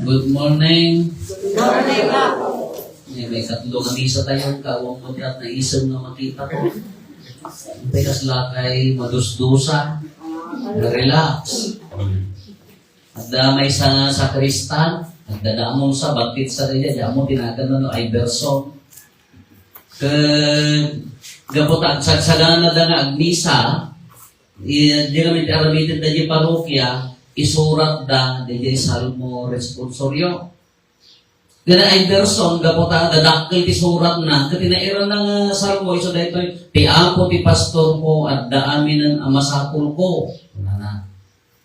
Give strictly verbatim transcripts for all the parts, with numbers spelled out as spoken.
Good morning. Good morning, Apo. Eh, may katlo nga misa tayo, kawang mo tiyak na isang nga makita ko. Tay kasla kay madusdusa. Relax. Adda may sa sakristan, adda damon sa bagtit sa kaya, damo tinagan no Iverson. Ke, gapu ta agsagsagana da nga agmisa, i-, di kami ti aramiden da di parokya, isurat da, di, di Salmo Responsorio. Gana Iverson, gapu ta dadakkel ti suratna, ket tinairan na nga Salmo, isu daytoy, "Ti Apo ti pastorko, adda aminen a masapulko." Kunana.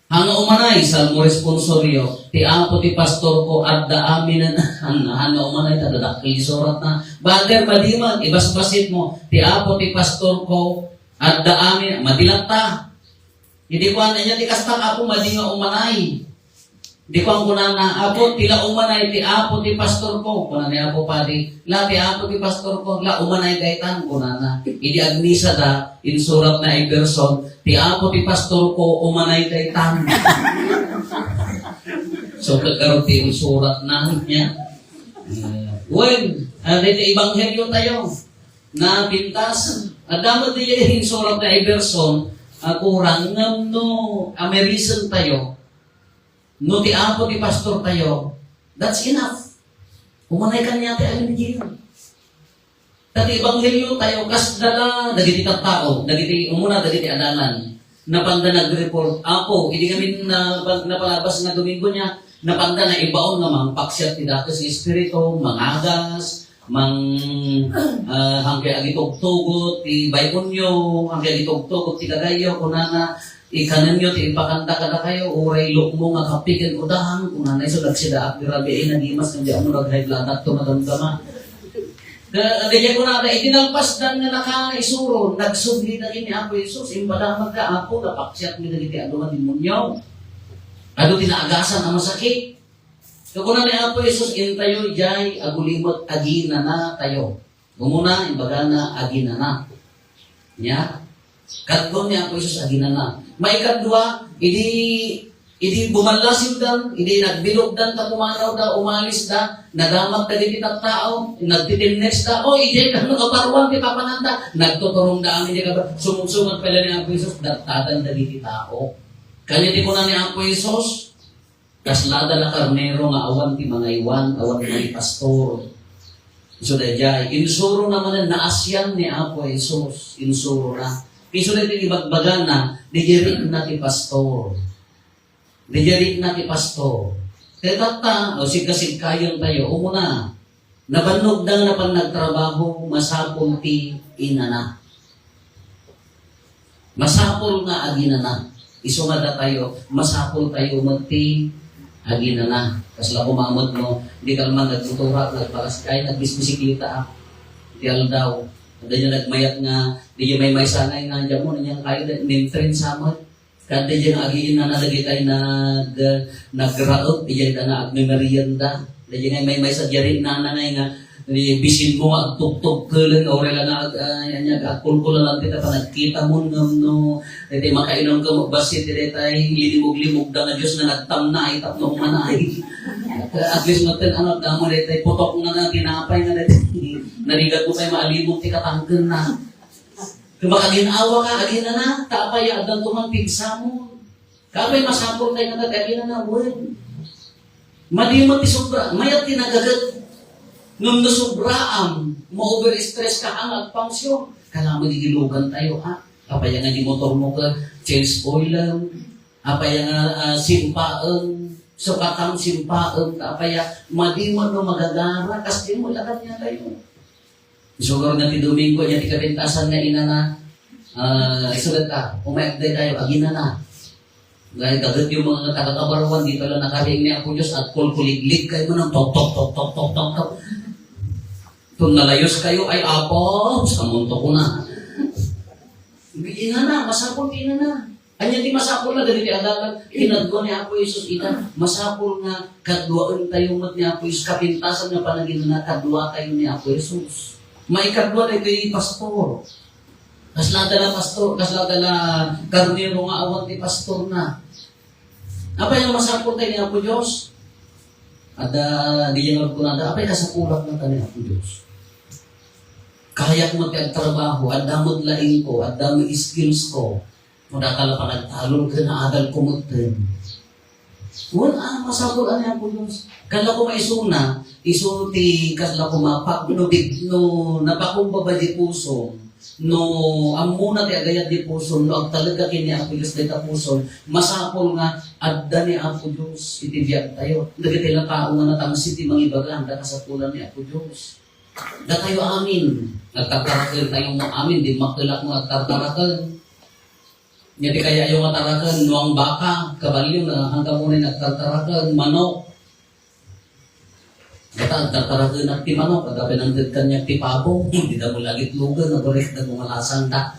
Hanga umanay, Salmo Responsorio, "Ti Apo ti pastorko, adda aminen." Hanga, hanga umanay, ta dadakkel ti suratna. Bater, madi man, ibasbasit mo, "Ti Apo ti pastorko, adda amin." Madi latta. Idi kuan, anya ti kasta, Apo, madi nga umanay. Di kuan kunana, "Apo, ti la umanay ti Apo ti pastorko." Kunana ni Apo Padi, "La ti Apo ti pastorko, la umanay daytan," kunana. Idi agmisa da, insurat na Iverson, "Ti Apo ti pastorko, umanay daytan." So, kagaro ti insurat na niya. Eh, wen, ah, dayta ebanghelyo tayo. Napintas. Adda met diay insurat na Iverson, ah, kurang, ngem no amerisen tayo, no ti Apo ti pastor tayo, that's enough. Umanay kaniak ti amin diay. Ta ti ebanghelyo tayo, kasla dagiti tattao, dagiti, umuna dagiti adalan. Napanda nag-report, "Apo," idi kami na, napalabas nga Domingo niya, napanda naibaon nga mangpaksiat ti dakes nga espiritu, mangagas, mang, ah, hangkay agitugtugot ti bay-onyo, hangkay agitugtugot ti gagayyo, kunana, "Ikanenyo ti ipakanta kadakayo, uray lukmo nga kape ken udang," kunana, isu nagsidaak ti rabii, nagimas nga di ammo nag-high blood to madamdama. Ka-, kaya kunana, iti nalpasdan nga nakaisuro, nagsubli dagiti ni Apo Jesus, "Imbagak met ka, Apo, napaksiatmi dagiti adu nga demonio. Adu ti naagasan a masakit." Kuna ni Apo Jesus, "Intayo idiay agulimek, aginanatayo." Umuna, imbagana, "Aginana." Nia? Kadua ni Apo Jesus, "Aginana." Maikadua, idi, idi bumallasiwdan, idi nagbilogdan ta pumanawda, umalisda, nadamag dagiti tattao, nagtitimnexda, "O, idiay kano kaparuan ti papananda?" Nagtuturongda amin di kabar-, sumungsungad pay la ni Apo Jesus, daddatan dagiti tao. Kanya ti kuna ni Apo Jesus, Kaslada la karnero nga awan ti mangaywan, awan ti mangipastor. Isu daydiay, insuro na manen, naasian ni Apo Jesus, insurona. Isu daytoy ibagbagana, didiay rikna ti pastor. Didiay rikna ti pastor. Ket tatta, o, sigkasigkayen tayo, umuna, nabannogda nga napan nagtrabaho, masapul ti inana. Masapul nga aginana. Isu nga datayo, masapul tayo met ti aginana. Kasla koma met no, di ka man nagmotora, nagbalas-, ay, nagbisbisikleta, ah. Ti aldaw. Adda diay nagmayat nga, di diay maymaysa nga, nga, diyan mo, nanyang kayo, nintrin sa met. Kada diay nga aginana, dagitay nag-, nagraep, diay da nga agmemerienda. Dagiti nga maymaysa diay nana nga, nga, ni bisin mo, agtuktog kelen, uray la nga, ag-, ah, anya, agkulkulalan ti ta panagkita mo, ngem no, iti makainum ka, magbassit, iti tay, linimog-limog da nga Diyos nga nagtamnay, tapno umanay. At least, maten, ano, damo, iti tay, putok na nga, tinapay nga, iti, narigat mo kay maalimog ti katangken na. Kung makaginawa ka, aginana, tapay, addan tuman, pigsa mo. Kaapay masapul tayo nga nag-aginana, wen. Madi met ti sobra, mayat ti nagaget. Ngem no sobraam, ma-overstress ka, ang agpangsiyon. Kailangan magigilugan tayo, ha? Apay nga di motor mo ka, change oil lang. Apay nga, ah, simpaen, sukatam simpaen, apay, madi met no magagara, kas di mo lakan niya tayo. Siguro nga ti Domingo, nya ti kapintasan nga inana, ah, isulat ta, umayag daytayo, aginana. Nga daget yung mga taga-Kabarwan, di pala nakariing ni Apo Diyos, at kulkuliglig kayo mo ng tok, tok, tok, tok, tok, tok, tok. Kung nalayos kayo, ay, Apo, sa munto ko na. Inana, masapul ti inana. Anya ti masapul na dagiti adalan, kinadua ni Apo Jesus ita, masapul nga kaduaen tayo met ni Apo Jesus, kapintasan nga panaginana, kadua tayo ni Apo Jesus. Maikadua daytoy pastor. Kasla dala pastor, kasla dala karnero nga awan ti pastor na. Apay nga masapul tayo ni Apo Dios? Adda, di nga kunada, apay kasapulan na kami, Apo Diyos. Kayak mo ti agtrabaho, adda mo laing ko, adda mo skills ko. Kung dakal panagtalon ken adal kumutten. Wen, ah, masapul ani Apo Dios. Kasla koma isuna, isu ti kasla koma pak-, no big-, no napakumbaba di puso, no ammona ti agayat di puso, no agtalek ka ken ni Apo Dios dayta puso, masapul nga adda ni Apo Dios iti biagtayo. Dagiti la tao nga natangsit ti mangibaga, adda kasapulan ni Apo Dios. Datayo amin, nagtartaraken tayo mo amin, di makelak mo agtartaraken. Nya ti kayayo nga taraken, nuang baka, kabalyo na, hangka mo rin nagtartaraken, manok. Data, agtartaraken ti manok, adda pinangted kaniak ti pabo, di da mo lagit lugen, nagurek da mo malasang da.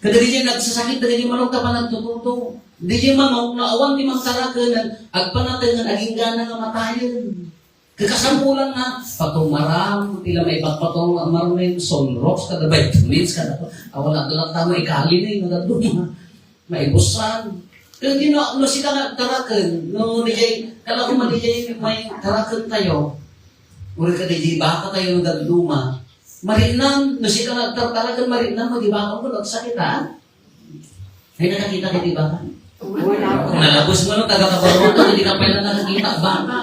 Kada di nagsasakit, dagiti manok, ta panagtututo. Di manok, na awan ti magtaraken, agpanatengan, aginggana nga matayen. Kakasampulan na, patumaram, ti la maipagpatong, marunin, sunrox, kada vitamins, kada, awala da lang tama, ikali na yung nagduma. Maibusan. Pero di na, no, sila nga taraken, no, di jay, kala ko man di jay may taraken tayo. Uri ka di jay baka tayo nagduma. Marinan, no, sila nga tartaraken, marinan, mo, di baka mo, nagsakit, ha? Ay, nakakita ka, di ba? Wala po. Nalabos mo, no, taga Kabarwato, hindi ka pala nakakita, baka.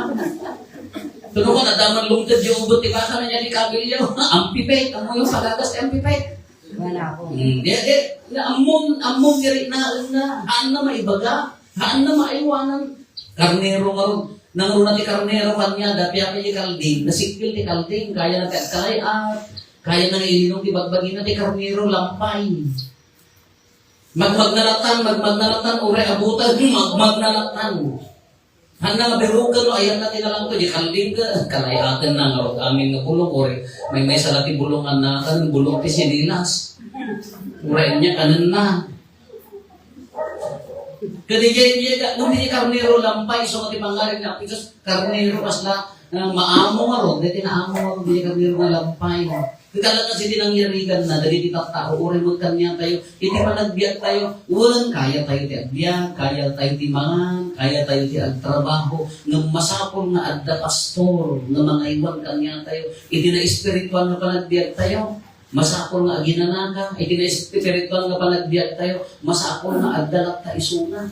Tuno ko, nadaman lungtad yung ubot, di ba? Sana niya di kabilyo. Ang pipet, ang mga pagagas, ang pipet. Wala po. Hmm, di, di, na, amon, amon, diri na, na, haan na maibaga, haan na maiwanan. Karnero nga ron, nangruna ti karnero kanya, dapia ka di kalding, nasikil ti kalding, kaya na ti agkalay-at, kaya na nga ilinom ti bagbagi na ti karnero, lampay. Magmagnalatan, magmagnalatan, uray abutan, magmagnalatan. Hanna nga biruken no, ayan na tinalangko, di kalding ka, kalayaten na nga, amin nga bulong, uray, may may sala ti bulong, na kan bulong ti sinilas. Uray niya, kanen na. Kadi jay, jay, ka, nung di karnero lampay, so, ti pangarin na, because karnero, kasla, ah, maamo nga ron, dahil naamo nga ron, di karnero nga lampay. Talaga siti nangyarigan na, dagiti tattao, uray met kaniatayo, iti panagbiagtayo, wen, kayatayo ti agbiag, kayatayo ti mangan, kayatayo ti agtrabaho, ngem masapul nga adda pastor nga mangaywan kaniatayo, iti naespirituan nga panagbiagtayo, masapul nga aginanaka, iti naespirituan nga panagbiagtayo, masapul nga adda latta isuna.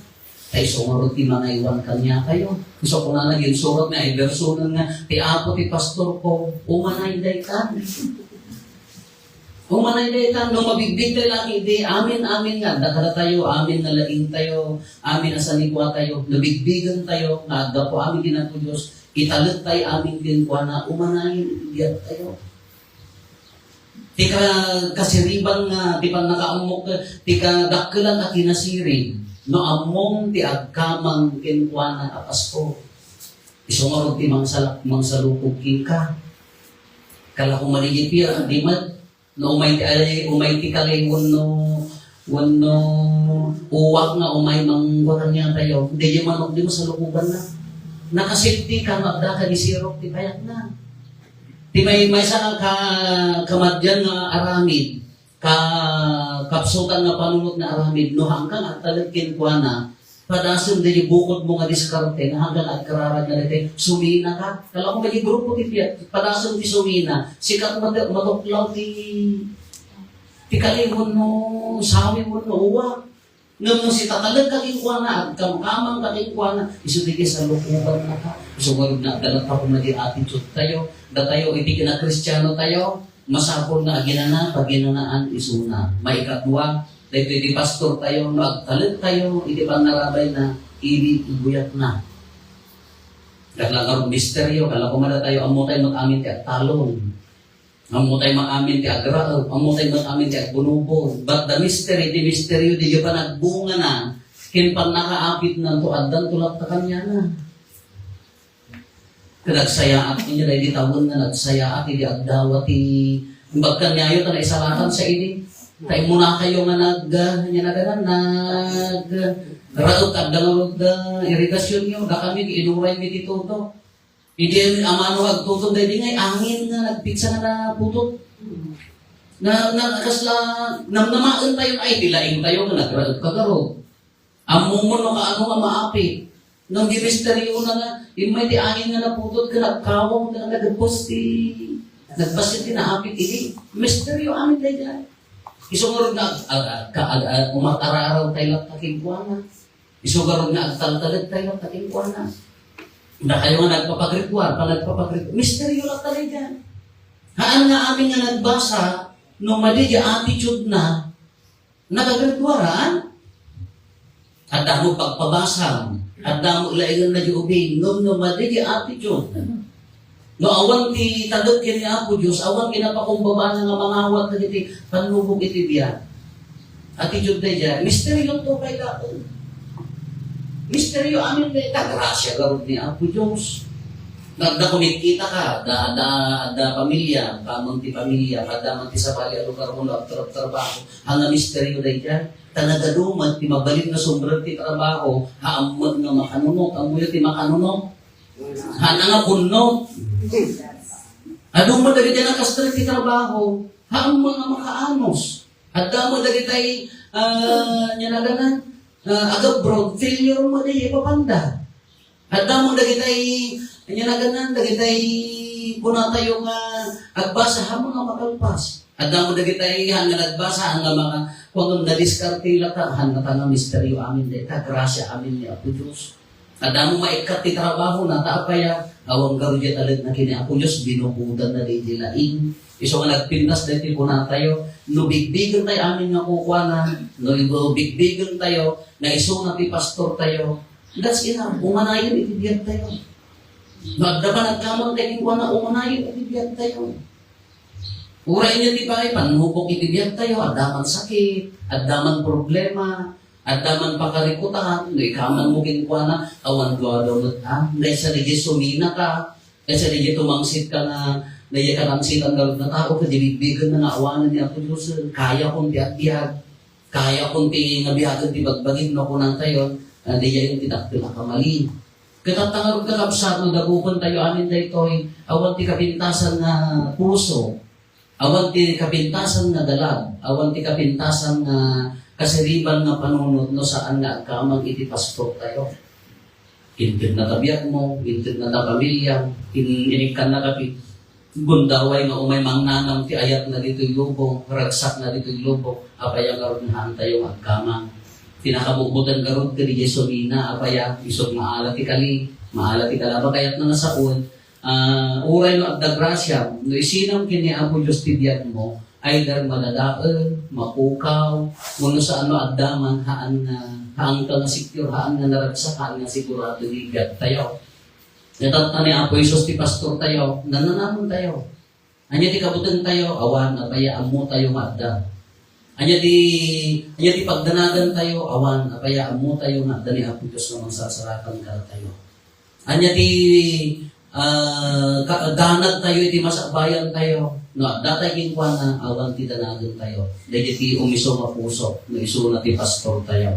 Ta isu ngarud ti mangaywan kaniatayo. Isu kunana, ginsurat nga, ay, bersonan nga, "Ti Apo ti pastor ko, umanay daytan." Umanay daytan, no mabigbig tayo lagi, di, amin, amin nga, adda kadatayo, amin nga laing tayo, amin a sanikuatayo, nabigbigan tayo, nga aggapu amin ken Apo Dios, italek tayo amin kenkuana, umanay, biag tayo. Ti ka-, kasiriban nga, ti pannakaammok, ti kadakkelan a kinasirib, no ammom ti agkamang kenkuana a pastor. Isu ngarud ti mangsalak-, mangsalukog kenka. Kala ko manigipia, di met, no umay ti, ay, umay ti kali, wenno, wenno uwak nga umay mangguatan niya tayo. Di di manok, di masalukogan na. Nakasafety ka, nga adda ka, di sirok ti payak na. Ti may, maysa nga ka-, kamadyan nga aramid, ka-, kapsutan nga panunot nga aramid, no hanggang agtalek kenkuana, padasem dagiti bukod mo nga diskarte, nga hanggang agkararag nga dagiti sumina ka. Kala ko may grupo ti piat, padasem ti sumina, sikat mat-, matuklaw ti, ti kalimon no sawi wenno uwak. Ngem no sitatalek ka kenkuana, agkamkamang ka kenkuana, isu dagiti salukogan na ka. Isu ngarud nga agdala ta koma di attitude tayo. Datayo, iti kinakristiano tayo, masapul nga aginana, paginanaan isuna. Maikadua, daytoy ti pastor tayo, no agtalek tayo, iti pannarabay na, ili iguyat na. Dakla ngarud misteryo, kala ko madatayo, ammo tayo met amin ti agtalon. Ammo tay maamin ti agraep, ammo tay maamin ti agbunubon. But the mystery, ti misteryo, di panagbungana, ken pannakaapitna, addanto latta kaniana. Ket agsayaat, inya daydi tawen nga nagsayaat, idi agdawat ti, imbag kaniayo, ta naisalakan sa idi. Ta immunakayo nga nag-, nya naganan, nag-, raep, adda nga nag-, irigasyonyo, dakami, inuray mi ti tutok. Idi amano agtutup daydi nga angin nga nagpigsa nga naputot. Na, na, kasla, namnamaen tayo, ay, ti laing tayo nga nagraep ka garud. Ammom no kaano nga maapit. Ngem di misterio na nga, immay ti angin nga naputot ken nagkawang nga nagpas ti, nagpas ti naapit idi. Misterio amin daydiay. Isu ngarud nga ag-, ag-, ag-, ag-, ag-, umarararaw tayo latta kenkuana. Isu ngarud nga agtaltalek tayo latta kenkuana. Dakayo nga nagpapagritual, panagpapagritual. Misterio latta daydiay. Haan nga amin nga nagbasa, no madi di attitude na, nagagrituaran? Adda mo pagpabasam, adda mo laengen na di ubing, ngem no madi di attitude. No awan ti talek ken ni Apo Dios, awan kinapakumbabana nga mangawat dagiti pannubog iti biag. Attitude daydiay, misterio to kay David. Misterio amin dayta, grasia garud ni Apo Dios. Nagda kumikita ka, da, da, da pamilya, kamang ti pamilya, kada man ti sabali a lugar mo, nagtrab-trabaho. Ang misteryo daydiay, ta nagadu met ti mabalin nga sumrek ti trabaho, ha ammo nga makanunot, ammoyo ti makanunot. Hana nga punno. Adu met dagiti nakastrek ti trabaho, ha ammo nga makaanos. Adda met dagitay, ah, nia nagana, ah, agabroad, failure met daydiay ipapanda. Adda met dagitay, ania nagana, dagitay kunatayo nga agbasa, haan nga makalpas. Adda met dagitay, haan nga nagbasa, haan nga maka-, kuan, nadiskarte latta, haan nga ta nga misteryo amin dayta, grasia amin ni Apo Dios. Adda met maikkat ti trabaho na, ta apay a, awan garud diay talekna ken ni Apo Dios, binukodanna daydiay laing. Isu nga nagpintas daytoy kunatayo, no bigbigentayo amin nga kukuana, no bigbigentayo nga isuna ti pastortayo, that's enough. Umanayon iti biagtayo. No adda panagkamangtayo kenkuana, umanayon iti biagtayo. Uray ania ti pay, pannubok iti biagtayo, adda man sakit, adda man problema, adda man pakarikutan, no ikamanmo kenkuana, awan duadaw met, ah, nga isu daydiay suminaka, isu daydiay tumangsitka nga, daydiay katangsitan garud nga tao, ket di bigbigenna nga awanen ni Apo Dios, kayakon ti agbiag. Kayakon ti nga biagen ti bagbagim no kunatayo, ah, daydiay ti dakkel a kamali. Ket adda ngarud, kakabsat, no dagupentayo amin daytoy, awan ti kapintasan nga puso, awan ti kapintasan nga dalag, awan ti kapintasan nga kasiriban nga panunot no saan nga agkamang iti pastortayo. Inted na ta biagmo, inted na ta pamiliam, in-, inikkannaka ti gundaway nga umay mangnanam ti ayatna ditoy lubong, ragsakna ditoy lubong, apay a ngarud nga haantayo nga agkamang. Pinakabubutan ngarud ken ni Jesu nina, apay a, isut' maala ti kali, maala ti kalaba, kayatna nga saon, ah, uray no adda grasiam, no isinam ken ni Apo Dios ti biagmo, either madadael, mapukaw, wenno saan no adda man, haan nga, haanka nga secure, haan nga naragsak, haan nga sigurado ti biagtayo. Ket ta ni Apo Jesus ti pastortayo, nananamentayo. Ania ti kabutengtayo? Awan, apay a ammotayo nga adda. Ania ti, ania ti pagdanagantayo? Awan, apay a ammotayo nga adda ni Apo Dios nga mangsarsarakang kadatayo. Ania ti, ah, ka-, danagtayo iti masakbayantayo? No addatay kenkuana, awan ti danagentayo. Dagiti umisu nga puso, no isuna ti pastortayo.